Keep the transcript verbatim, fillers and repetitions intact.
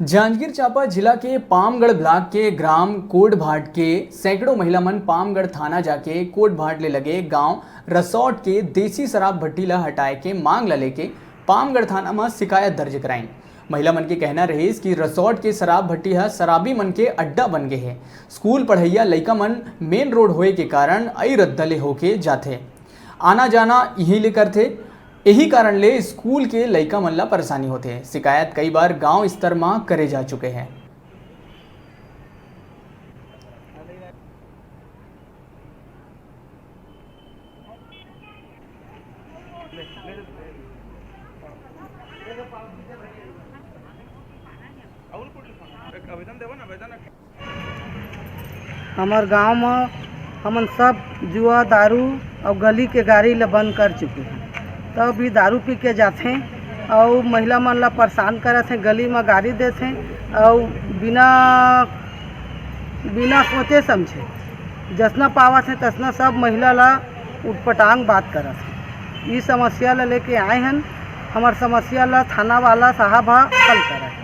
जांजगीर चांपा जिला के पामगढ़ ब्लॉक के ग्राम कोटभाट के सैकड़ों महिला मन पामगढ़ थाना जाके कोटभाट ले लगे गांव रसौट के देसी शराब भट्टी ला हटाए के मांग ला लेके पामगढ़ थाना म शिकायत दर्ज कराइन। महिला मन के कहना रहिस कि रसौट के शराब भट्टी ह शराबी मन के अड्डा बन गे हे। स्कूल पढ़इया लइका मन मेन रोड होए के कारण अई रद्दा ले होके जाथे, आना जाना इही ले करथे। यही कारण ले स्कूल के लइका मन ला परेशानी होथे। शिकायत कई बार गांव स्तर म करे जा चुके हे। हमर गांव म हमन सब जुआ, दारू अउ गली के गाड़ी ल बंद कर चुके हन। तब भी दारू पी के जाथें अउ महिला मन ल परेशान करत हें, गली म गाड़ी देथें अउ बिना, बिना सोचे समझे जसना पावत हें तसना सब महिला ल उटपटांग बात करत हें। ई समस्या ल लेके आए हन, हमर समस्या ल थाना वाला साहब ह हल करय।